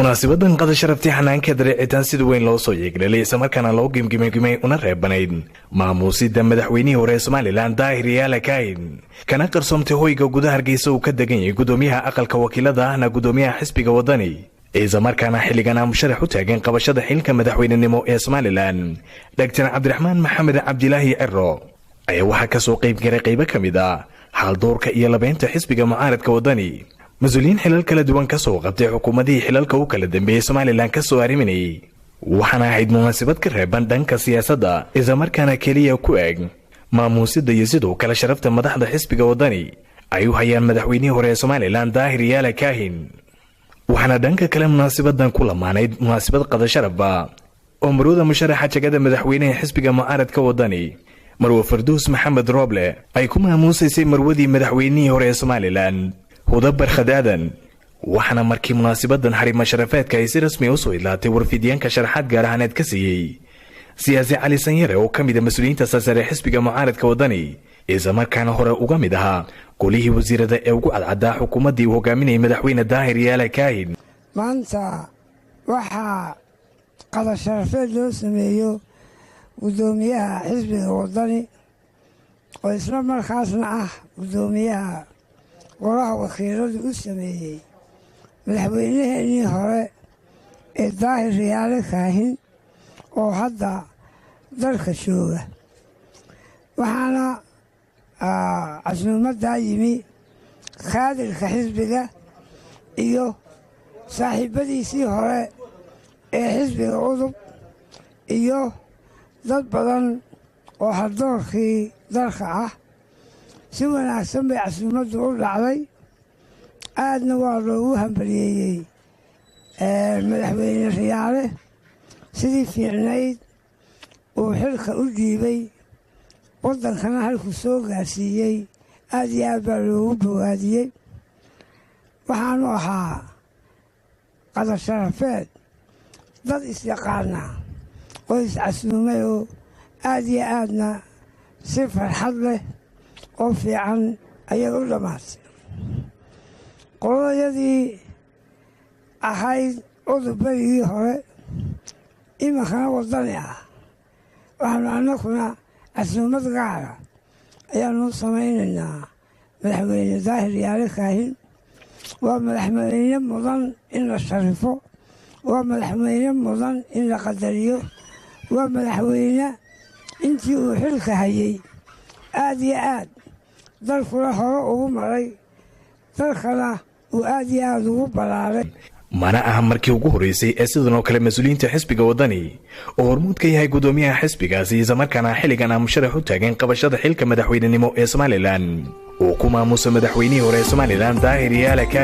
Munaasabadan qada sharaftii xanaanka dareecitaan sida weyn loo soo yeeglalay, islamarkaana loo gimgimgimay una reebanayd maamuusida madaxweynihii hore ee Somalilan Daahir Yaala Kaahin, kana qarsoomtay hoyga gudaha Hargeysa uu ka degan yahay gudoomiyaha aqalka wakiilada ahna gudoomiyaha xisbiga Wadani, islamarkaana xilligan aan musharax u taagan qabashada xilka madaxweynenimo ee Somalilan, Dhaktar Cabdiraxmaan Maxamed Cabdilaahi Ciro, ayaa waxaa kasoo qayb galay qaybo ka mid ah xaaldoorka iyo labeynta xisbiga mucaaradka Wadani, mas-uuliyiin xilal kala duwan ka soo qabtay xukuumadihii xilalka u kala dambeeyey Somalilan ka soo arriminayay. Waxaana ahayd munaasabad ka reeban dhanka siyaasadda, islamarkaana keliya ku eg maamuusida iyo sidoo kale sharafta madaxda xisbiga Wadani ay u hayaan madaxweynihii hore ee Somalilan Daahir Yaala Kaahin. Waxaana dhanka kale munaasabadan ku lamaanayd munaasabad qada sharafba oo marwada musharaxa jagada madaxweynaha xisbiga mucaaradka Wadani, Marwe Farduus Maxamed Rooble, ay ku maamuusaysay marwadii madaxweynihii hore ee Somalilan, Huda Barkhad Aadan. Waxaana markii munaasabadan xarima sharafeedka ay si rasmi u soo idlaatay warfidyaanka sharaxaad gaar ahaaneed ka siiyey siyaasi Cali Sanyare oo ka mid a mas-uuliyiinta sarsare xisbiga mucaaradka Wadani, islamarkaana hore uga mid ahaa golihii wasiirada ee ugu cadcaddaa xukuumaddii uu hogaaminayay madaxweyne Daahir Yaala Kaahin. Maanta waxaa qada sharafeed loo sameeyo guddoomiyaha xisbiga Wadani oo isla markaasna ah guddoomiyaha golaha wakiiladu u sameeyey madaxweynaheenii hore ee Daahir Riyaale Kaahin oo hadda dalka jooga. Waxaana casuumaddaa yimi kaadirka xisbiga iyo saaxiibbadiisii hore ee xisbiga Udub iyo dad badan oo haldoorkii dalka ah. Si wanaagsan bay casuumaddu u dhacday, aadna waa loogu hambaliyeeyey madaxweyne Riyaale sidii fiicnayd uu xilka u dhiibay, waddankana halkuu soo gaarsiiyey aad iyo aad baa loogu bogaadiyey. Waxaanu ahaa qadar sharafeed dad isyaqaanaa oo iscasuumayoo aad iyo aadna si farxad leh oo fiican ayay u dhammaatay. Qoladayadii ahayd Udub berigii hore, iminkana Waddani ah, waxaanu annakuna casuumad gaara ayaanu samaynaynaa madaxweyne Daahir Yaale Kaahin. Waa madaxweyne mudan in la sharifo, waa madaxweyne mudan in la qadariyo, waa madaxweyne intii uu xilka hayey aad iyo aad dalkuna hore ugu maray, dalkana uu aad iyo aad ugu ballaaray. Mana aha markii ugu horreysay ee sidan oo kale mas-uuliyiinta xisbiga Wadani oo hormuud ka yahay guddoomiyaha xisbigaasi, islamarkaana xilligan aan musharax u taagan qabashada xilka madaxweynenimo ee Somalilan, uu ku maamuuso madaxweynihii hore ee Somalilan Daahir Yaala Ka